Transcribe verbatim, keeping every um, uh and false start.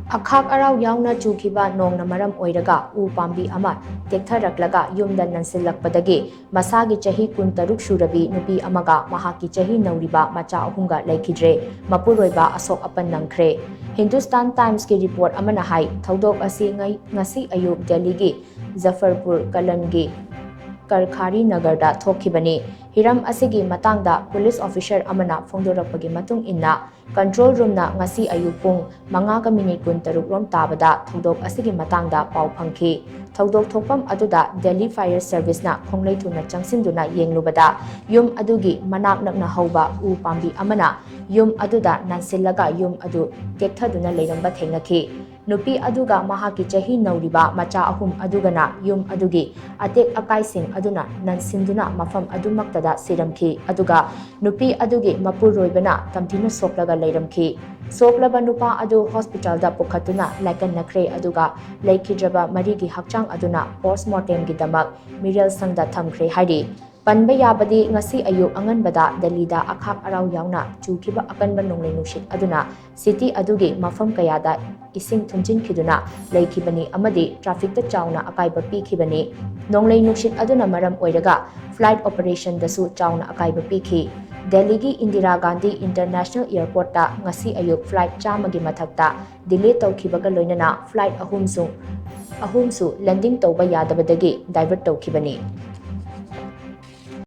ꯑꯈꯥꯛ ꯑꯔꯥꯎ ꯌꯥꯎꯅ ꯆꯨꯈꯤꯕ ꯅꯣꯡꯅ ꯃꯔꯝ ꯑꯣꯏꯔꯒ ꯎ ꯄꯥꯝꯕꯤ ꯑꯃ ꯇꯦꯛꯊꯔꯛꯂꯒ ꯌꯨꯝꯗ ꯅꯟꯁꯤꯜꯂꯛꯄꯗꯒꯤ ꯃꯁꯥꯒꯤ ꯆꯍꯤ ꯀꯨꯟꯇꯔꯨꯛ ꯁꯨꯔꯕꯤ ꯅꯨꯄꯤ ꯑꯃꯒ ꯃꯍꯥꯛꯀꯤ ꯆꯍꯤ ꯅꯧꯔꯤꯕ ꯃꯆꯥ ꯑꯍꯨꯝꯒ ꯂꯩꯈꯤꯗ꯭ꯔꯦ꯫ ꯃꯄꯨꯔꯣꯏꯕ ꯑꯁꯣꯛ ꯑꯄꯟ ꯅꯪꯈ꯭ꯔꯦ꯫ ꯍꯤꯟꯗꯨꯁꯇꯥꯟ ꯇꯥꯏꯝꯁꯀꯤ ꯔꯤꯄꯣꯔꯠ ꯑꯃꯅ ꯍꯥꯏ, ꯊꯧꯗꯣꯛ ꯑꯁꯤ ꯉꯩ-, ꯉꯁꯤ ꯑꯌꯨꯛ ꯗꯦꯜꯂꯤꯒꯤ ꯖꯐꯔꯄꯨꯔ ꯀꯂꯟꯒꯤ ꯀꯔꯈꯥꯔꯤ ꯅꯒꯔꯗ ꯊꯣꯛꯈꯤꯕꯅꯤ꯫ ꯍꯤꯔꯝ ꯑꯁꯤꯒꯤ ꯃꯇꯥꯡꯗ ꯄꯨꯂꯤꯁ ꯑꯣꯐꯤꯁꯔ ꯑꯃꯅ ꯐꯣꯡꯗꯣꯔꯛꯄꯒꯤ ꯃꯇꯨꯡ ꯏꯟꯅ, ꯀꯟꯇ꯭ꯔꯣꯜ ꯔꯨꯝꯅ ꯉꯁꯤ ꯑꯌꯨꯛ ꯄꯨꯡ ꯃꯉꯥꯒ ꯃꯤꯅꯤꯠ ꯀꯨꯟꯇꯔꯨꯛ ꯔꯣꯝ ꯇꯥꯕꯗ ꯊꯧꯗꯣꯛ ꯑꯁꯤꯒꯤ ꯃꯇꯥꯡꯗ ꯄꯥꯎ ꯐꯪꯈꯤ꯫ ꯊꯧꯗꯣꯛ ꯊꯣꯛꯐꯝ ꯑꯗꯨꯗ ꯗꯦꯜꯂꯤ ꯐꯥꯌꯔ ꯁꯔꯚꯤꯁꯅ ꯈꯣꯡꯂꯩ ꯊꯨꯅ ꯆꯪꯁꯤꯟꯗꯨꯅ ꯌꯦꯡꯂꯨꯕꯗ, ꯌꯨꯝ ꯑꯗꯨꯒꯤ ꯃꯅꯥꯛ ꯅꯛꯅ ꯍꯧꯕ ꯎ ꯄꯥꯝꯕꯤ ꯑꯃꯅ ꯌꯨꯝ ꯑꯗꯨꯗ ꯅꯟꯁꯤꯜꯂꯒ ꯌꯨꯝ ꯑꯗꯨ ꯇꯦꯛꯊꯗꯨꯅ ꯂꯩꯔꯝꯕ ꯊꯦꯡꯅꯈꯤ꯫ ꯅꯨꯄꯤ ꯑꯗꯨꯒ ꯃꯍꯥꯛꯀꯤ ꯆꯍꯤ ꯅꯧꯔꯤꯕ ꯃꯆꯥ ꯑꯍꯨꯝ ꯑꯗꯨꯒꯅ ꯌꯨꯝ ꯑꯗꯨꯒꯤ ꯑꯇꯦꯛ ꯑꯀꯥꯏꯁꯤꯡ ꯑꯗꯨꯅ ꯅꯟꯁꯤꯟꯗꯨꯅ ꯃꯐꯝ ꯑꯗꯨꯃꯛꯇꯗ ꯁꯤꯔꯝꯈꯤ, ꯑꯗꯨꯒ ꯅꯨꯄꯤ ꯑꯗꯨꯒꯤ ꯃꯄꯨꯔꯣꯏꯕꯅ ꯇꯝꯊꯤꯅ ꯁꯣꯛꯂꯒ ꯂꯩꯔꯝꯈꯤ꯫ ꯁꯣꯛꯂꯕ ꯅꯨꯄꯥ ꯑꯗꯨ ꯍꯣꯁꯄꯤꯇꯥꯜꯗ ꯄꯨꯈꯠꯇꯨꯅ ꯂꯥꯏꯀꯠꯅꯈ꯭ꯔꯦ, ꯑꯗꯨꯒ ꯂꯩꯈꯤꯗ꯭ꯔꯕ ꯃꯔꯤꯒꯤ ꯍꯛꯆꯥꯡ ꯑꯗꯨꯅ ꯄꯣꯁꯃꯣꯔꯇꯦꯝꯒꯤꯗꯃꯛ ꯃꯤꯔꯦꯜ ꯁꯪꯗ ꯊꯝꯈ꯭ꯔꯦ ꯍꯥꯏꯔꯤ꯫ ꯄꯟꯕ ꯌꯥꯕꯗꯤ, ꯉꯁꯤ ꯑꯌꯨꯛ ꯑꯉꯟꯕꯗ ꯗꯦꯜꯂꯤꯗ ꯑꯈꯥꯛ ꯑꯔꯥꯎ ꯌꯥꯎꯅ ꯆꯨꯈꯤꯕ ꯑꯀꯟꯕ ꯅꯣꯡꯂꯩ ꯅꯨꯡꯁꯤꯠ ꯑꯗꯨꯅ ꯁꯤꯇꯤ ꯑꯗꯨꯒꯤ ꯃꯐꯝ ꯀꯌꯥꯗ ꯏꯁꯤꯡ ꯊꯨꯝꯖꯤꯟꯈꯤꯗꯨꯅ ꯂꯩꯈꯤꯕꯅꯤ ꯑꯃꯗꯤ ꯇ꯭ꯔꯥꯐꯤꯛꯇ ꯆꯥꯎꯅ ꯑꯀꯥꯏꯕ ꯄꯤꯈꯤꯕꯅꯤ꯫ ꯅꯣꯡꯂꯩ ꯅꯨꯡꯁꯤꯠ ꯑꯗꯨꯅ ꯃꯔꯝ ꯑꯣꯏꯔꯒ ꯐ꯭ꯂꯥꯏꯠ ꯑꯣꯄꯔꯦꯁꯟꯗꯁꯨ ꯆꯥꯎꯅ ꯑꯀꯥꯏꯕ ꯄꯤꯈꯤ꯫ ꯗꯦꯜꯂꯤꯒꯤ ꯏꯟꯗꯤꯔꯥ ꯒꯥꯟꯙꯤ ꯏꯟꯇꯔꯅꯦꯁꯅꯦꯜ ꯑꯦꯌꯔꯄꯣꯔꯠꯇ ꯉꯁꯤ ꯑꯌꯨꯛ ꯐ꯭ꯂꯥꯏꯠ ꯆꯥꯝꯃꯒꯤ ꯃꯊꯛꯇ ꯗꯤꯂꯦ ꯇꯧꯈꯤꯕꯒ ꯂꯣꯏꯅꯅ ꯐ꯭ꯂꯥꯏꯠ ꯑꯍꯨꯝꯁꯨ, ꯑꯍꯨꯝꯁꯨ ꯂꯦꯟꯗꯤꯡ ꯇꯧꯕ ꯌꯥꯗꯕꯗꯒꯤ ꯗꯥꯏꯚꯔꯠ ꯇꯧꯈꯤꯕꯅꯤ꯫